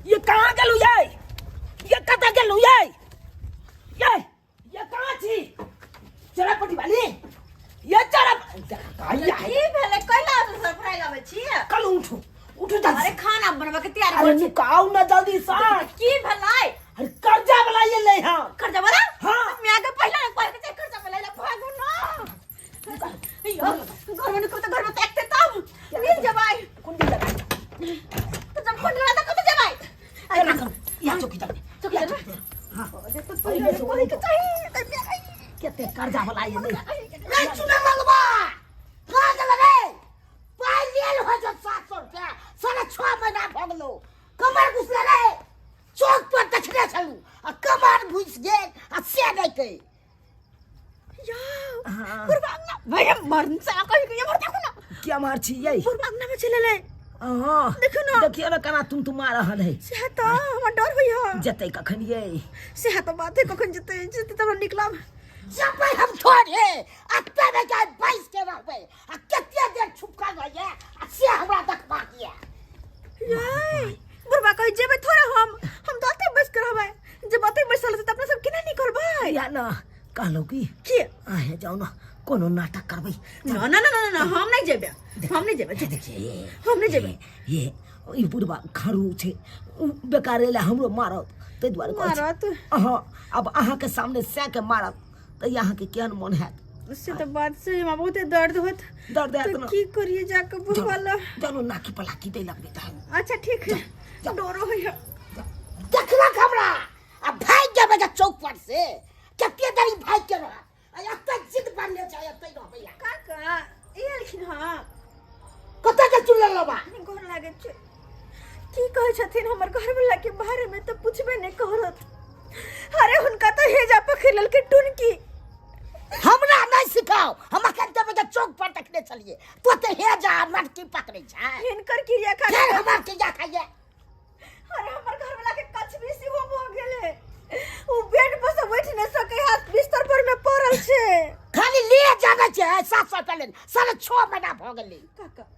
ये कहाँ गेलू ये ये कतऽ गेलू ये ये ये कहाँ छी चोरापट्टी वाली ये चोरा कहिया की भेलै कैला सरप्राइज आबै छी कल उठू उठू जल्दी अरे खाना बनबा के तैयारी अरे करै छी निकाउ ना जल्दी से की भेलै अरे कर्जा वाला ये ले हां कर्जा वाला हाँ। मैं आगे पहला ने कह के छै कर्जा वाला ला भागू ना यो घर में निकल तो घर में देखते तब मिल जबाई कुंडी लगा तो जब कुंडी लगा तो कत जबाई अरे ना करू यहाँ चौकी चल चौकी चल। हां अरे तो पहले कोई के चाहिए तो मैं आई केते कर्जा वाला ये ले रे चुना मलबा कहाँ गेल रे पाइ लेल हो जो 700 रुपया 6.5 महीना भऽ गेलो कमर घुसले रे चौक पर देखने छलू आ कमर घुसि गेल आ से नहि कहि या हाँ। पूर्वांगना भैया मरन से कहि के मर देखो ना क्या मार छी ये पूर्वांगना में चले ले हां देखो ना। देखियो ना केना तुम तुम मार रहल है से तो हमर डर होई ह जतै कखन ये से तो बात है कखन जते जते तब निकलब जबै हम थोड़े अत्ते में जाय बैस के रहबै आ कते देर छुपकल रहैये आ से हमरा देखबाक ये याय बुढ़बा कहि जेबै थोड़े हम हम तो अते बैस के रहबै जब अते बैसल रहतै तऽ अपना सब केना निकलबै या ना कहलहुँ की की आहे जाउ ना कोनो नाटक करबै ना ना ना ना ना हम नहीं जेबै हम नहीं जेबै देखिए हम नहीं जेबै ये ई बुढ़बा खरू छै उ बेकारे लए हमरो मारत ताहि दुआरे कहै छी। मारत अहाँ अब अहाँके सामने सैके के मारत तऽ अहाँके केहन मन हैत से तऽ बात सही हमरा बहुते दर्द होत दर्द हैत तऽ ना की करिए जाके बुढ़बा लग चलो नाकी पलाकी दै लगबै तहन अच्छा ठीक है डरो होइए देखलक हमरा आ भागि जेबै जे चौक पर से कते देरी भागि के रहत आ एते जिद बनले छै एते रहबै आ। काका ई एलखिन हँ कतऽ के चुनल लेबा गोर लागै छै की कहै छथिन हमर घरवला के बारे में तऽ पुछबे नहि करत अरे हुनका तऽ हेजा पकड़ लेलकै टुनकी हमरा नहि सिखाओ हम अखन देबै जे चौक पर देखने छलियै तो तऽ हे जा मटकी पकड़ै छै हिनकर क्रिया खा फेर हमर क्रिया खाइए अरे हमर घरवला के कछबी सेहो भऽ गेल है उ बेड पर से बैठ नहि सकै है बिस्तर पर में पड़ल छै खाली ले जाना छै 700 रुपया लेने 6.5 महीना भऽ गेलै काका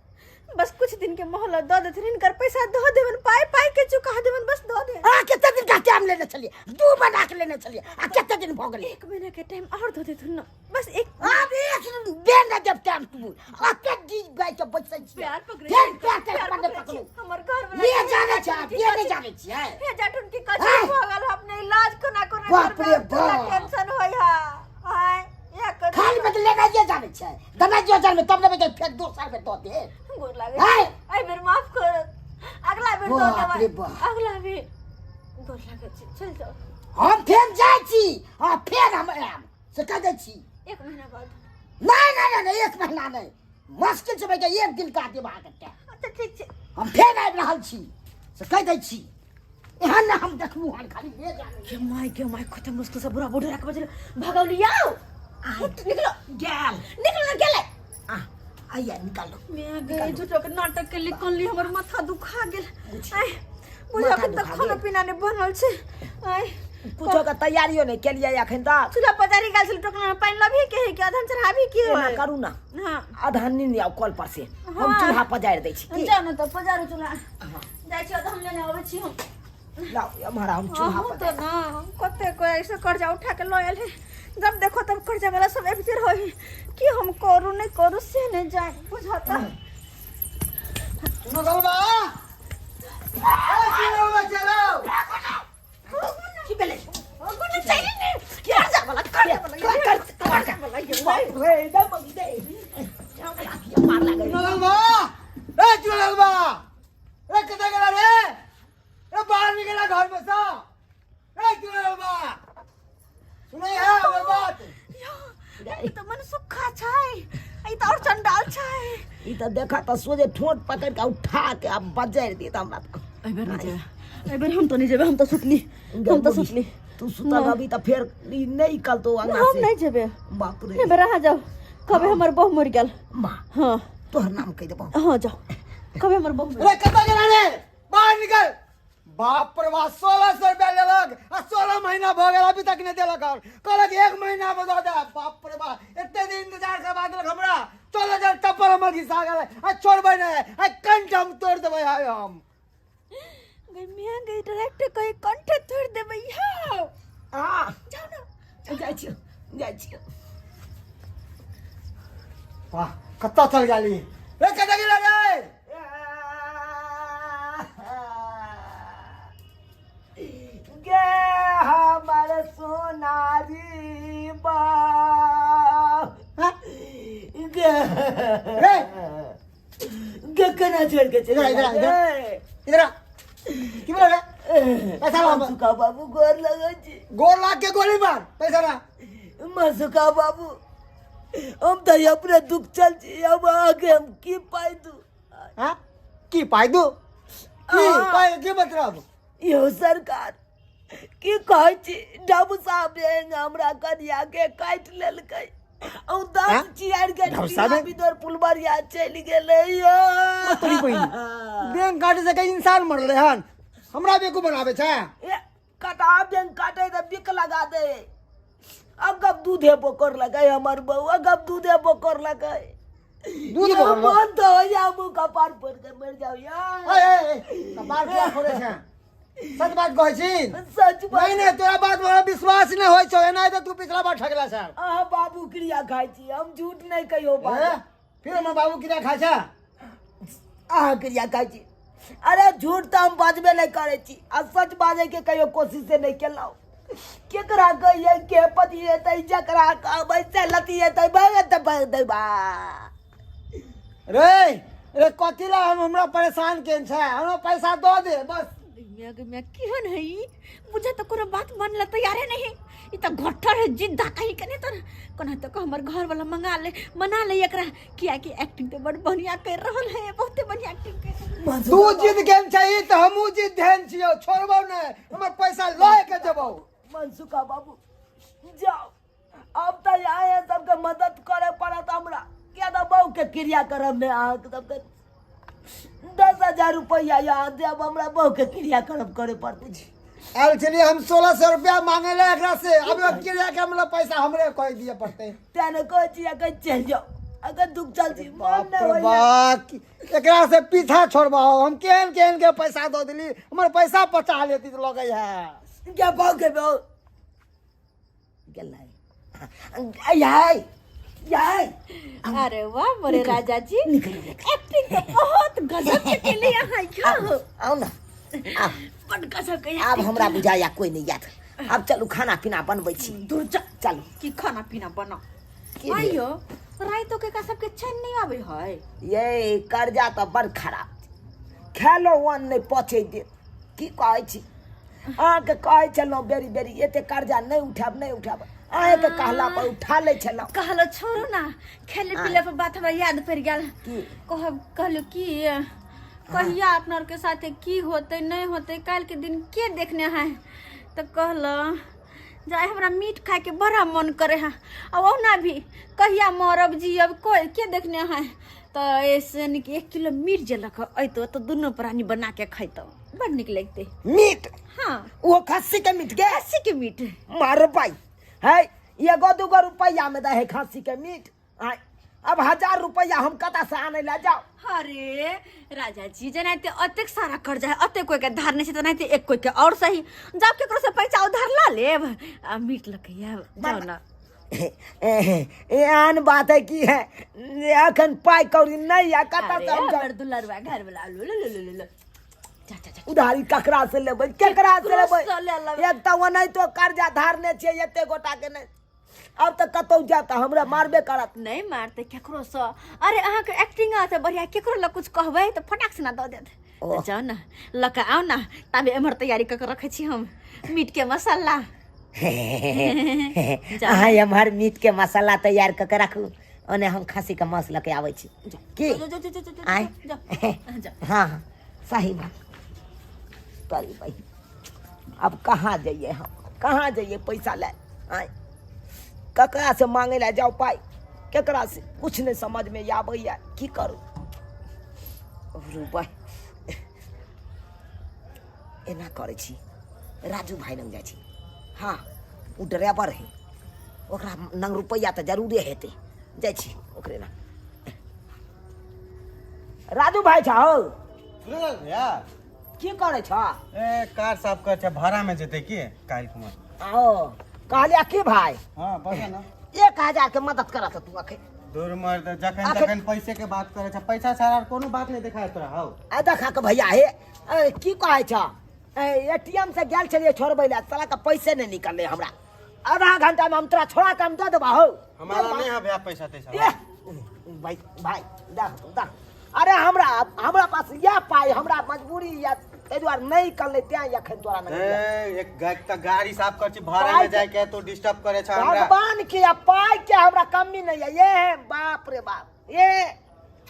बस कुछ दिन के मोहलत दऽ देथिन हिनकर पैसा दऽ देबन पाइ पाइ के चुका देबन बस दऽ दे अहाँ कते दिन का टाइम लेने छलियै 2 महीना के लेने छलियै आ कते दिन भऽ गेलै एक महीना के टाइम और दऽ देथुन ना बस एक आब एक बेर नहि देब टाइम तू अते डी गाय के बैसै छियै प्यार पकड़े फेर प्यार के प्यार हमर नहि पकड़े पकड़ू छी। हमर घर वाला ले जाने छै ये नहि जाने छियै हे जाटुन की कछी हैं? भऽ गेल अपने इलाज कोना कोना बाप रे करबै, हमरा बाप। टेंशन होय हा आय या कर खाली बदले लेनाइए जाने छै देनाइयो जाने तब ने फेर दोसर बेर दऽ दे गोर लागे हैं? एहि बेर माफ कर अगला बेर दऽ बाप रे देबै बाप। अगला बेर गोर लागे छी चल जाओ हम फेर जाइ छी आ फेर हम आयब से कह दै छी एक महीना बाद नहि नहि नहि नहि एक महीना नहि मुश्किल से भैया एक दिन का देब अहाँके टाइम अच्छा ठीक छै हम फेर आबि रहल छी से कहि दै छी एहन ने हम देखलहुँ हन खाली ले जाने के माय के माय कते मुश्किल से बुरा बूढ़ा के बजल भगौली आओ निकलो गेल निकलो ना गेले आ आइया निकालो मैं गए झूठो के नाटक के लिखल हमर माथा दुखा गेल आय बुझा माथा के दुखा तऽ खाना गेल। पीना नहि बनल छै आय कुछो के तैयारियो नहि केलियै अखन तक चूल्हा पजारी गेल छल टोकना में पानि लबही के है कि अधन चढ़ाबी के एना है करू ना हाँ आधा नींद आउ कल पर से हम हाँ। चूल्हा पजारि दै छी की जाउ ने तऽ पजारू चूल्हा जाइ छी अधन लेने अबै छी हम लाउ हमारा हम चूल्हा अहूँ पजारि तो ना कते कोई ऐसे कर्जा उठा के लऽ आयल है जब देखो तब कर्जा वाला सब आबिते रहे कि हम करू नहीं करू से नहीं जाए बुझाता सुनलबा ए सुनलबा चलो की भेलै कोनो चाहिए नहीं कर्जा वाला कर्जा वाला कर कर कर्जा वाला ये बाप रे दे मगी दे मार लागल सुनलबा ए सुनलबा ए कतऽ गेला रे ए बाहर निकला घर में से ए सुनलबा सुनै है हमर बात ई तऽ मन सुखा छै ई तऽ और चंडाल छै ई तऽ देखा तऽ सोझे ठोंठ पकड़ के उठा के आ बजारि दिए हमरा तऽ एहि बेर नहि जेबै एहि बेर हम तऽ नहि जेबै हम तऽ सुतली हम तऽ सुतली तू सुतल रहबी तऽ फेर ई नहि निकलतो अंगना हम से नहि जेबै बाप रे एहि बेर अहाँ जाउ कहबै हमर बहु मरि गेल माँ हँ तोहर नाम कहि देबो हँ जाउ कहबै हमर बहु मरि रे कतऽ गेला रे बाहर निकल बाप रे बाप 1600 रुपया लेलक आ 16 महीना भऽ गेल अभी तक नहि देलक और कहलक एक महीना में दऽ दे बाप रे बाप एते दिन इंतजार करबा देलक हमरा 14,000 टप्पर हमर घिसा गेल आ छोड़बै नहि आ कंठ हम तोड़ि देबै आइ हम गई मैं गई डायरेक्ट कही कंठे तोड़ देबै यौ। आ जाओ ना। जाइ छी, जाइ छी। वाह, कतऽ चल गेली रे? कतऽ गेला रे? गे हमर सोनारी बाप गे। रे। गे केना छोड़ के चलि इधर आ, इधर आ, इधर आ। गेलै? इधर आ। की बोला रे? पैसा ला। मसुका बाबू, गोर लगै छी। गोर लाग के गोली मार, पैसा ला। मसुका बाबू, हम तऽ अपने दुख चल छी, अब अहाँके हम की पाइ दू? हाँ, की पाइ दू? की? हाँ। पाइ की मतलब? यौ सरकार, की कहै छी, डबसा बेंग हमरा कनिया के काटि लेलकै। ओ दस हाँ? चियार के डबसा बेंग? बिदोर पुलबरिया चलि गेलै यौ। तोरी बहिन, बैंक काटे से कहीं इंसान मरले हन? हमरा बेकू बनावे छै। ए, कटा बेंग काटे तऽ बिक लगा दे। अगब दूधे बोकर लगे हमर बहू, अगब दूधे बोकर लगे। दूध बोकर लगे? मन तो हो जा, मुँह कपार फोड़ के मर जाओ यार। ए, ए, ए, कपार किया फोड़े छै? सच बात कहै छी? सच बात। नहीं नहीं, तोरा बात पर विश्वास नहीं होइ छौ। एना तऽ तू पिछला बार ठगला छै। अहाँ बाबू क्रिया खाइ छी, हम झूठ नहीं कहियो बात। ए, फिर हमर बाबू क्रिया खाइ छै? अहाँ क्रिया खाइ छी। अरे झूठ तऽ हम बाजबे नहीं करै छी आ सच बाजै के कहियो कोशिशे नहीं केलहुँ। केकरा कहियै के पतिएतै? जकरा कहबै से लतिएतै, भगत भगत बा। रे रे, कथी ला हम हमरा परेशान केन छै? हमरा पैसा दऽ दे बस। मैं गे मैं, केहन है ई? बुझा तऽ कोनो बात मान ला तैयारे नहीं। ई तऽ घट्ठर है, जिद्दा कहीं के नहीं। तऽ कोना तऽ हमर घर वाला मंगा ले, मना ले एकरा, कियाकि एक्टिंग तऽ बड़ बढ़िया कर रहल है, बहुते बढ़िया एक्टिंग कर रहल है। तू जिद केन छै तऽ हमहूँ जिद धेन छियौ, छोड़बौ नहि, हमर पैसा लए के जेबौ। मनसुखा बाबू, जाओ, अब तऽ आए सबके मदद करे पड़त हमरा, किया तऽ बहू के क्रिया करम में अहाँके सबके 10,000 रुपैआ यहाँ देब, हमरा बहू के क्रियाक्रम करे पड़तै। आयल छलियै हम 1600 रुपया मांगे ले एकरा से, अब क्रिया के मतलब पैसा हमरे कह दिए पड़ते। तें ने कहै छी अगर चलि जाओ, अगर दुख चल छी मन बाप नहि रे होइए। बाप, एकरा से पीछा छोड़बाओ। हम केहन केहन के पैसा दऽ देली, हमर पैसा पचा लेती तऽ लगै है। के बहू के बहू गेलै याय याय। अरे वाह मोरे राजा जी, निकलू निकलू। एक्टिंग तो बहुत गजब के केले यहाँ यौ। आउ ने आउ। बड़ गजब के। आब हमरा बुझाया कोई नहीं याद। आब चलू, खाना पीना बनबै छी। दूर जा। चलू। की खाना पीना बना? की भेल? आइयो राइतो के का सबके चैन नहीं आवे है। ये कर्जा तऽ बड़ खराब, खेलो अन्न नहि पचै देत। की कहै छी, अहाँके कहै छलहुँ बेरी बेरी, एते कर्जा नहि उठायब, नहि उठायब, अहाँके कहला पर उठा लै छलहुँ। कहलो छोड़ू ना, खेले पीले पर बात हमरा याद पड़ गेल। की? कहब कहलो कि कहिया अपना आर के साथे की होते नहीं होते, काल्हि के दिन के देखने है। तो कहलो जाय, हमरा मीट खाए के बड़ा मन करे है, आ ओना भी कहिया मरब जियब कोई के देखने है। तो ऐसे नीक 1 किलो मीट जे लख अयतो तो दुनू प्राणी बना के खैतो, बड़ नीक लगते। मीट? हाँ। ओ खस्सी के मीट के? खस्सी के मीट। मार पाई है, एगो दूगो रुपैया में दे है खस्सी के मीट? आय, अब 1000 रुपैया हम कतऽ से आनै लए जाउ? अरे राजा जी, जेनाहिते अतेक सारा कर्जा है, अतेक कोई के धार नहीं छै, तेनाहिते एक कोई के और सही जाओ, केकरो से पैसा उधार ला लेब आ मीट लके आयब, जाओ ना। एहन बात है की है, एखन पाइ कौड़ी नहीं है, कतऽ अरे से हम जाउ? हमर दुलरुआ घर वाला, लो लो लो लो लो, जा जा जा। उधारी ककरा से लेबै? केकरा से लेबै? केकरो से ले लेबै। एक तऽ ओनाहितो कर्जा धारने छियै एते गोटा के। नहि, आब तऽ कतौ जायब तऽ हमरा मारबे करत। नहीं मारते केकरो से। अरे अहाँके एक्टिंग तऽ बढ़िया, केकरो लग कुछ कहबै तऽ फटाक से ना दऽ देत। तऽ जाउ ने, लऽ कऽ आउ ने, ताबे एम्हर तैयारी कऽ के रखै छी हम मीट के मसाला। जाउ। अहाँ एम्हर मीट के मसाला तैयार कऽ के राखू, ओने हम खस्सी के मांस लऽ के आबै छी की? जाउ, जाउ, जाउ, जाउ, जाउ, आँय? जाउ, जाउ। हाँ हाँ, सही बात करी भाई। अब कहाँ जाइए हम, कहाँ जाइए पैसा ले? आँय, ककरा से मांगे ला जाओ पाइ? केकरा से? कुछ नहीं समझ में आबैया, की करू? रुपा एना करै छी, राजू भाई लग जाइ छी। हाँ, ओ ड्राइवर है, ओकरा नंग रुपैआ तऽ जरूरे हेतै। जाइ छी ओकरे ना। राजू भाई छौ? भैया। की करै छ? ए कार साफ कर छै, भाड़ा में जेतै की काल्हि खुमा। ओ कहलिया की भाई? हां बता ना। 1000 के मदद करत तू अखन। दूर मर्द जखन तखन पैसे के बात करे छै, पैसा छाड़ा कोनो बात नहीं देखाय तोरा। हौ आ देखा के भैया हे ए, की कहै छ? एटीएम से गेल छलियै छोड़बै लए, साला के पैसे नहीं निकललै हमरा। आधा घंटा में हम तोरा छोड़ा के हम दऽ देबा हौ। हमारा नहीं है भैया पैसा तैसा। ए, भाई भाई देख देख, अरे हमरा हमरा पास या पाई, हमरा मजबूरी या ताहि दुआरे नहीं निकललै तें एखन तोरा नहीं। ए एक त गाड़ी साफ कर छी, भाड़ा में जाय के तो डिस्टर्ब करे छ हमरा। भगवान के या पाई के हमरा कमी नहीं है। ये है बाप रे बाप, ये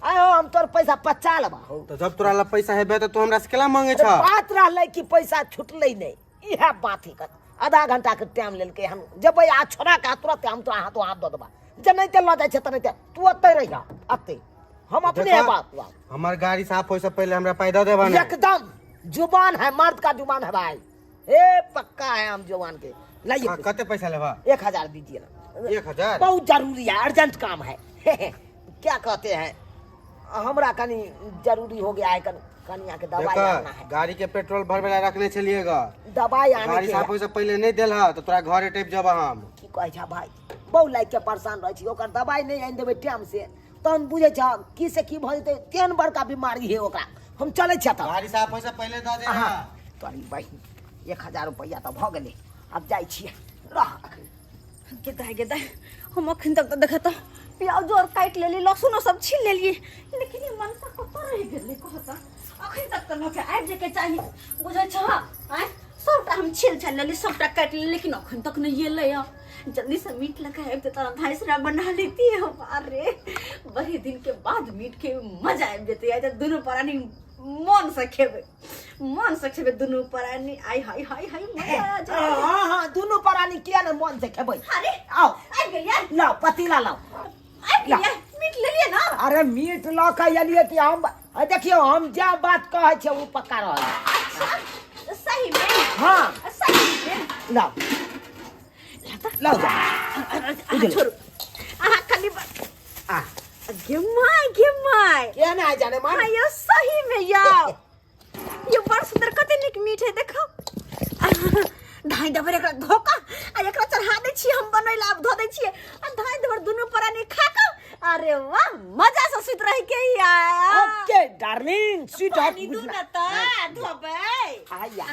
आयो हम तोर पैसा पचा लेबा हौ। तो जब तोरा लग पैसा हेबे त तू हमरा से केला मांगे छ? बात रहलै कि पैसा छुटलै नहीं, इएह बात ही कर। आधा घंटा के टाइम लेलकै, हम जेबै आ छोड़ा के तुरंत हम तोरा हाथों हाथ दऽ देबा। जे नहीं ते लऽ जाइ छै तनहिते तू ओतै रहिह, अतै हम अपने देखा, बाप बाप। हमर गाड़ी साफ होय से पहले हमरा पाई दऽ देबा ने। एकदम जुबान है, मर्द का जुबान है भाई, ए पक्का है हम जुबान के। लाइए हाँ, पैसा। कते पैसा लेबा? 1000 दीजिए ना। 1000? बहुत जरूरी है, अर्जेंट काम है। क्या कहते हैं, हमरा कनी जरूरी हो गया है, कनी कनिया के दवाई देखा, आना है। गाड़ी के पेट्रोल भरवे ला रखने छलिए ग। दवाई आने गाड़ी के साफ है। होय से पहले नहीं देल ह त तोरा घरे टपि जब हम। की कहै छ भाई, बहु लाइक के परेशान रहै छी, ओकर दवाई नहीं आनि देबै टाइम से तहन बुझै छ की से की भऽ जेतै, तेहन बड़का बीमारी है ओकरा। हम चलै छियै तऽ। गाड़ी साफ होय से पहले दऽ दे। हाँ, तोरी बहिन 1000 रुपैआ तऽ भऽ गेलै, आब जाइ छियै रह अखन। गेदा गेदा, हम अखन तक तऽ देखत प्याजो आर काटि लेली, लहसुनो सब छील लेलियै, लेकिन ई मनसा कतऽ रहि गेलै कहत? अखन तक तऽ लऽ के आबि जाइके चाही, बुझै छह? आँय, सबटा हम छील छालि लेली, सबटा काटि लेली, लेकिन अखन तक नहि एलै हँ। जल्दी से मीट लगा आबि तऽ भैंसरा बना लेती हम। अरे बड़े दिन के बाद मीट के मजा आबि जेतै आइ तऽ, दुनू प्राणी मन से खेबै, मन से खेबै दुनू प्राणी। आइ हाय हाय हाय मजा आ जाए। हाँ हाँ, दुनू प्राणी किया ने मन से खेबै। अरे आओ आबि गेलियै, लाओ पतीला लाओ। आबि गेलियै, मीट लेलियै ना? अरे मीट लऽ के एलियै कि हम देखियौ, हम जे बात कहै छियै ओ पक्का रहल। अच्छा सही में? हाँ सही में। लाओ लाओ जा। अहाँ छोड़ू, अहाँ खाली आ गे my गे my, के ना जाने मान। हाँ यो सही में यो यो बड़ सुंदर, कते नीक मीट है देखो। धाई दबर एकरा धोका आ एकरा चढ़ा दै छियै, हम बनैला आब धो दै छियै आ धाई दबर दुनू प्राणी खा कऽ अरे वाह मजा से सुति रहि के या। Okay darling sweet heart. पानी दू न त धोबै। आया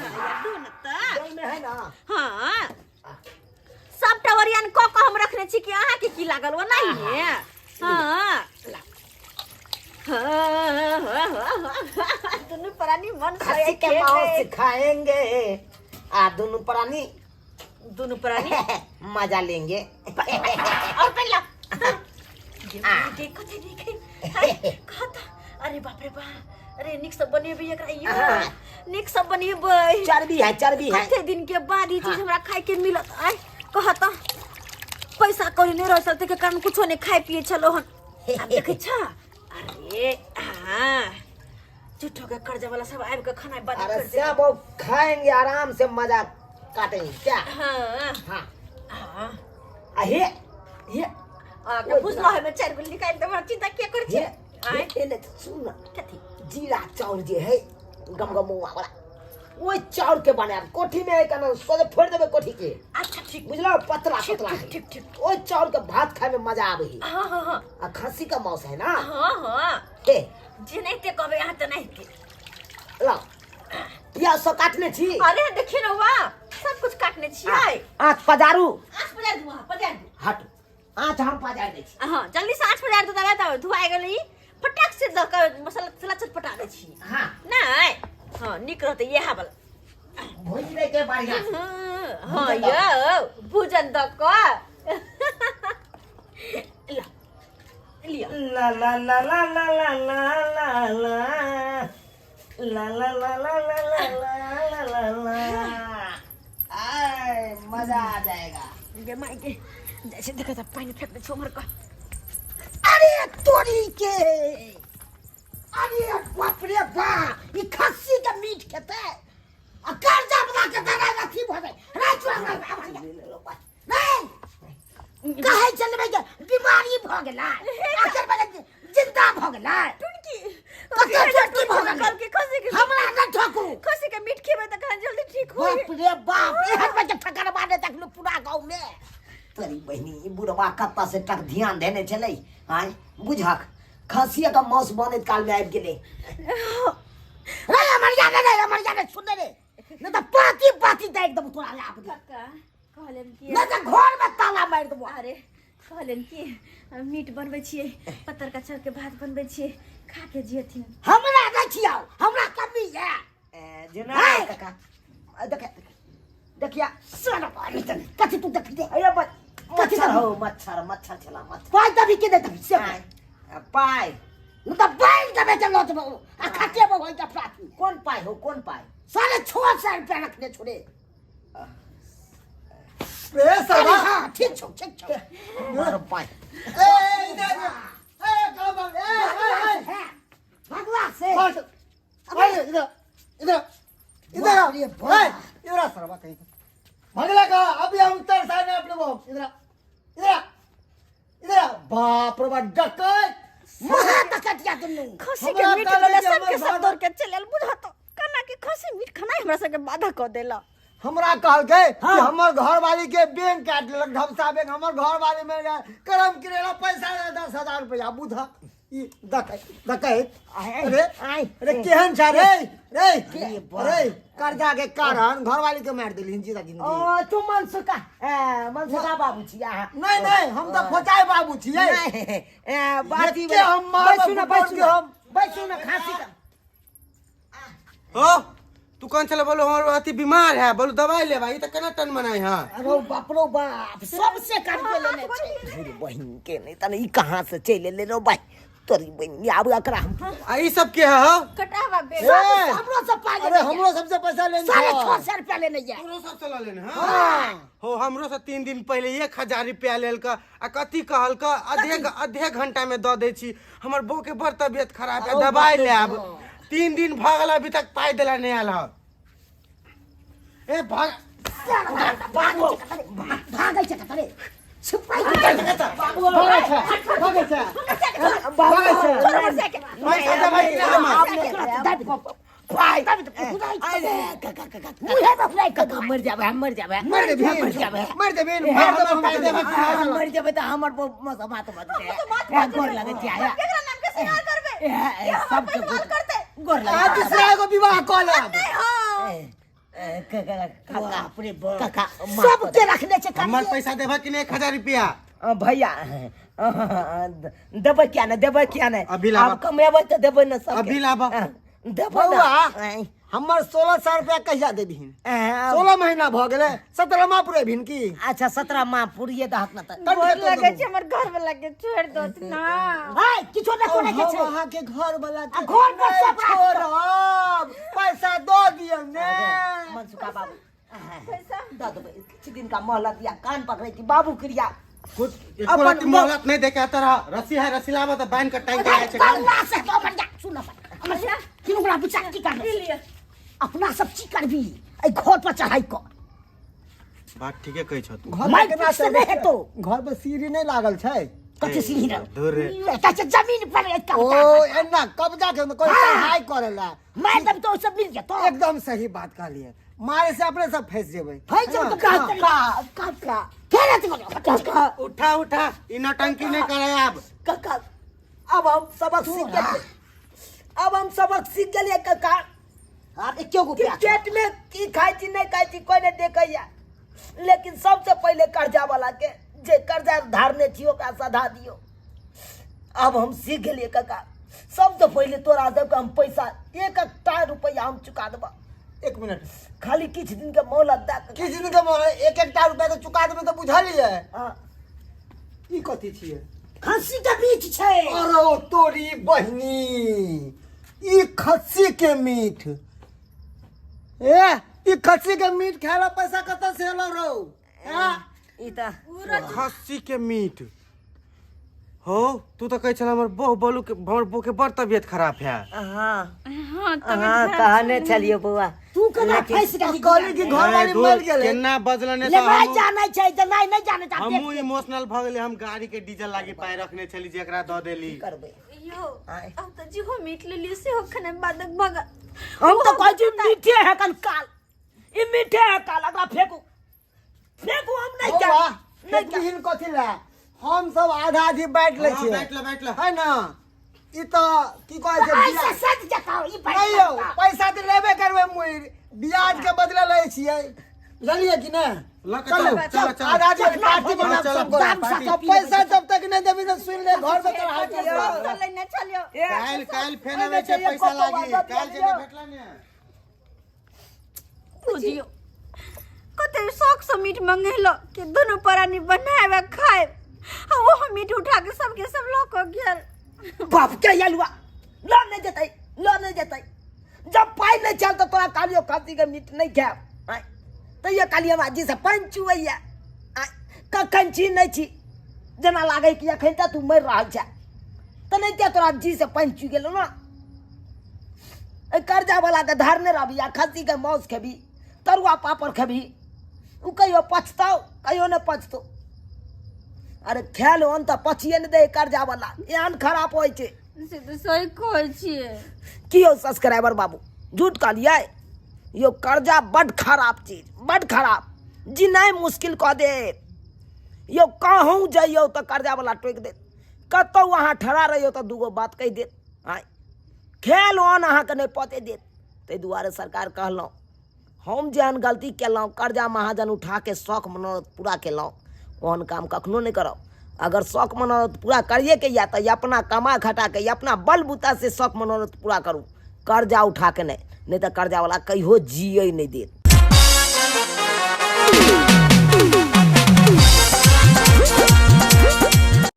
दू न त में है ना। हाँ सबटा ओरियान कऽ कऽ हम रखने छी कि अहाँके की लागल ओ नहीं है। हाँ हाँ, दुनू प्राणी मन से खस्सी के मांस खाएंगे आ दोनों प्राणी, दुनू प्राणी मजा लेंगे। और पहला के कथी देखे कहता, अरे बाप रे बाप, अरे निक सब बनेबै एकरा यो, निक सब बनेबै। चर्बी है, चर्बी है। कते दिन के बाद ई चीज हमरा खाए के मिलत। आय कहता पैसा कौड़ी नहीं रह सकते के कारण कुछो नहीं खाए पिए छलो हन, आब देखै छ। अरे हाँ झूठो के कर्जा वाला सब आबि के खाना बंद अरे कर देलक। सब वो खाएंगे आराम से, मजा काटेंगे क्या। हाँ हाँ हाँ आ हे हे आ के बुझलो है में चारि गो निकालि देब, चिंता किया करै हे छी? आँय हे ने सुन ना, कथी? जीरा चाउर जे है गमगमौआ वाला, ओहि चाउर के बनायब कोठी में है केना सोझे फोड़ि देबै कोठी के। अच्छा ठीक। बुझलो पतला ठीक, पतला ठीक, है। ठीक, ठीक। ओहि चाउर के भात खाए में मजा आबै है। हाँ हाँ हाँ। आ खस्सी का मांस है ना। हाँ हाँ। हे जे नहीं ते कहबै अहाँ तऽ नहीं ते। लाओ प्याज सब काटने छी। अरे देखिए ना वाह सब कुछ काटने छियै। आँच पजारू। आँच पजार दू, अहाँ पजार दू। हट आँच हम पजार दै छी। हाँ जल्दी से आँच पजार दू, तब तब धुआइ गेलै ई फटाक से दऽ कऽ मसाला तसाला चटपटा दै छी। हाँ नहि हाँ नीक रहतै इएह वाला। भुजि दै के बढ़िया से। हाँ यौ भूजन दऽ कऽ ल लिअ। ला ला ला ला ला ला ला ला ला ला ला ला ला ला ला ला ला ला ला, आय मजा आ जाएगा। गे माय गे, जैसे देखै तऽ पानि फेंक दै छै उम्हर कऽ। अरे तोरी के, अरे बाप रे बा, ई खस्सी के मीट खेतै आ कर्जा बना के दरा अथी भऽ जाइ राति नहीं कहै चलबै के बीमारी भऽ गेलै, आखिर में जिंदा भऽ गेलै। टुनकी कते टुनकी भऽ गेलै? कहलकै खस्सी के हमरा नहि ठोकू। बाप रे बाप, एहन बच्चा ठकर मारे तक पूरा गाँव में। तोरी बहिनी, ई बुढ़वा कत्ता से टक ध्यान देने छलै। आय बुझक, खसिया का मांस बनैत काल में आबि गेलै। रे अमर जाने, रे अमर जाने, सुन रे, नहीं तो पाती पाती देख देबो तोरा रे आब। काका कहलन कि नहीं तो घर में ताला मार देबो। अरे कहलन कि मीट बनबै छियै, पत्तर का चढ़ के भात बनबै छियै, खा के जियथिन। हमरा नहीं छियाओ, हमरा कमी है। ए, जेना हाय। काका, आ, देख देखिया। साला पानी तक कथी तू देख दे। अरे कथी मच्छर सब? हो, मच्छर मच्छर छला मच्छर। पाई दबी के दे दबी से। आय, आ, पाइ नहीं तो बैल दबे के लौट बहु आ खाते बहु होई का प्राथी। कोन पाइ हो, कोन पाइ? 650 रुपया रखने छोड़े। रे सरवा। हाँ ठीक छौ, ठीक छौ। मारो पाइ। ए ए, इधर आ। ए कहाँ भाग? ए ए ए। है भगवा से। बस। अरे इधर इधर इधर आ। बाप रे बाप। ए, इधर आ सरवा, कहीं भगला का अभी हम उतर सामने अपने वो। इधर आ, इधर आ, इधर आ। बाप रे बाप, डकैत। महा डकैतिया दुनू। खसी के हमरा मीट कहले लेले जे सबके हमर सब घर- दौड़ के चलि आयल। बुझत केना कि खसी मीट खेनाइ हमरा सबके बाधा कऽ देलक। हमरा कहलकै कि हमर घर वाली के बैंक काट लेलक, ढमसा बैंक। हमर घर वाली में करम किरेला पैसा दे 10,000 रुपया। बुझ ई डकैत डकैत। अरे अरे केहन छ रे रे रे, कर्जा के कारण घर वाली के मार देली जीता जिंदगी। ओ तू मनसुखा, ए, मनसुखा बाबू छी अहाँ? नहीं नहीं, हम तो फोचाई बाबू छियै। नहीं, ए, बात ई एके हम मारब बैसू ना, बुकौर बैसू के ना, हम। बैसू ना, खांसी का। हो तू कौन चले बोलो, हमर अथी बीमार है, बोलो दवाई लेबा, ई त केना टन मनाई। हां अरे बाप रो बाप, सबसे कर के लेने छै। तोरी बहिन के नहीं तने ई कहाँ से चलि एलै रो भाई। तोरी बहिन, आब एकरा हम आ ई सब के है हो? कटावा बे। ए, हमरो सब पाई अरे लेने। हमरो सबसे पैसा लेने 650 रुपया लेने जा। तोरो सब से ल लेने। हां हो, हमरो से 3 दिन पहले 1000 रुपया लेलक आ कथी कहलक, आधे आधे घंटा में द दै छी, हमर बहू के बड़ तबियत खराब है, दवाई ले आब। 3 दिन भ गेल, अभी तक पाई देला नहीं आयल ह। ए भाग। भागै छै कतरे छिपाई के। भागै छै, भागै छै, भागै छै। पैसा देबै कि नहि हमर? पाइ। मुहे में फुराई। काका, मर जाबै हम, मर जाबै। मर जेबही। मर जाबै। मर जेबही, मार देबो हम। पाइ देबै कि नहि? मर जेबै तऽ हमर माथ बजतै। गोर लगै छी। आया। केकरा नाम के सिंगार करबै? ए, ए, के हमर सबके पैसा करतै? गोर आ लगै। दूसरा एगो विवाह कऽ लेब। नहीं हाँ। ए, ए, काका बाप रे बाप, काका। सबके रखने छै। हमर पैसा देबै कि नहि 1000 रुपया? भैया, देबै किया नहि, देबै किया नहि? अभी लाबऽ। आब कमेबै तऽ देबै ने सबके। अभी लाबऽ। देबै ने। बौआ, हमर 1600 रुपया कहिया देबहीन? ए, 16 महीना भऽ गेलै, 17मा पुरेबहीन की? अच्छा, 17 माह पुरिये दहक ने तऽ। गोर लगै छै, हमर घर वाला के छोड़ि दत ना। हाय, किछो नहि करे के हम छै। अहाँके घर वाला के आ घर पर नहि सब राख। छोड़ब, पैसा दऽ दिअ ने। मनसुखा बाबू, पैसा दऽ देबै, किछु दिन का मोहलत दिया, कान पकड़ै छी बाबू क्रिया। कुछ एको अपन रत्ती मोहलत नहीं देके आता रहा। रस्सी है, रस्सी लाबऽ तऽ बान्हि कऽ टांगि के आइ छै। बंगला से तो बढ़िया सुन अपन अच्छा कि ओकरा विचार की करबी? ई लिअ। अपना सब की करबी एहि घर पर चढ़ाई कऽ? बात ठीके कहै छौ तू। घर पर माइक केना से नहि हेतौ। घर पर सीढ़ी नहि लागल छै? कथी सीढ़ी रह? धुर रे। एतऽ से जमीन पर एक ओ कब्जा। एना कब्जा के कोई हाँ। चढ़ाई करे ला। मार देब तो सब मिल जेतौ। एकदम सही बात कहलिए, मारे से अपने सब फंस जेबै। फंसि जेबै तऽ हाँ, काका काका फेर अथी करू। काका। उठा उठा, ई नौटंकी नहीं करे आब। काका, अब हम सबक सीख गेलियै, अब हम सबक सीख गेलियै काका। आब एको गो कि प्याज पेट में की खाइ छी नहि खाइ छी कोई नहि देखैया, लेकिन सबसे पहिले कर्जा वाला के जे कर्जा धारने छी ओकरा सधा दियौ। अब हम सीख गेलियै काका, सबसे पहिले तोरा सबके हम पैसा एक एकटा रुपैआ हम चुका देबा। एक मिनट। खाली किछु दिन के मोहलत दए कऽ। किछु दिन के मोहलत, एक एकटा रुपया के चुका देबै तऽ बुझलियै। हाँ। ई कथी छियै? खस्सी के बीच छै। अरे ओ तोरी बहिनी, ई खस्सी के मीट। ए, ई खस्सी के मीट खाय ला पैसा कतऽ से एलौ रौ? हैं? ई तऽ खस्सी के मीट हो, तू तऽ कहै छल हमर बहु बोलू के हमर बहू के बड़ तबियत खराब है। हाँ। हाँ। हाँ। तबियत खराब। कहने छलियै बौआ। तू केना फंसि गेली? कहली कि घर वाली मर गेलै। केना बजल ने। ले नहि जानै छै तऽ नहि नहि जानै छै। हमहूँ इमोशनल भऽ गेली। हम गाड़ी के डीजल लागी पाइ रखने छली, जेकरा दऽ देली। करबै। यो, अब तऽ जेहो मीट लेलियै सेहो खेनाइ बादक भगा। हम तऽ कहै छी मीठे है कन काल ई मीठे है काला, एकरा फेंकू फेंकू, हम नहीं बौआ, खाएब, नहीं खाएब। फेकबिहीन कथी लए, हम सब आधा आधी बांटि लै हाँ, छियै। बाँटि ले, बाँटि ले। है ना, ई तऽ की कहै छै ऐसे बियाज- सज जताओ ई भाई। नहीं यौ, पैसा तऽ लेबे करबै, मुइर ब्याज के बदले लै छियै, बुझलियै कि नहि? लऽ के चलू चलू, चलू, चलू। आधा आधी पार्टी चलो, बनाब चलो, सब गोरा। पार्टी। सब पैसा जब तक नहीं देबी तऽ सुनि ले, घर में चढ़ा दियौ। लेने चलियो। ए, काल्हि काल्हि फेर एहिमे अबै छै छै पैसा एको लागी पौआ दऽ काल्हि दियौ। जे भेटला ने। बुझियो कते शौक से मीट मंगेलो कि दोनों प्राणी बनाए खाए, आ वो मीट उठा के सबके सब लऽ कऽ गेल। बाप के यलुआ लऽ नहि जेतै, लऽ नहि जेतै। जब पाइ नहि छल तऽ तोरा कहलियौ खस्सीके मीट नहि खायब, आँय, तैयो कहलियै हमरा जी से पानि चुबैया, आँय, कखन छी नहि छी, जेना लागै कि एखन तऽ तू मरि रहल छे, तऽ नहि किया तोरा जी से पानि चुइ गेलौ ने? एहि कर्जा वाला के धरने रहबी आ खस्सीके मांस खेबी, तरुआ पापड़ खेबी, ओ कहियो पछताओ कहियो नहि पछतो। अरे खेल ओहन तऽ पछिए नहि दे कर्जा वाला, एहन खराब होइ छै। से तऽ सही कहै छियै। की यौ सब्सक्राइबर बाबू, झूठ कहलियै? यौ कर्जा बड खराब चीज, बड खराब, जीनाइ मुश्किल कऽ देत यौ। कहूँ जइयौ तऽ कर्जा वाला टोकि देत, कतहु अहाँ ठड़ा रहियौ तऽ दूगो बात कहि देत, आँय, खेल ओहन अहाँके नहि पते देत। ताहि दुआरे सरकार कहलहुँ, हम जेहन गलती केलहुँ, कर्जा महाजन उठाके शौक मनोरथ पूरा केलहुँ, ओहन काम कखनो नहि करब। अगर शौक मनोरथ पूरा करिएके यऽ तऽ अपना कमा खटाके अपना बल बूता से शौक मनोरथ पूरा करू, कर्जा उठाके नहि, नहि तऽ कर्जावला कहियो जियै नहि देत।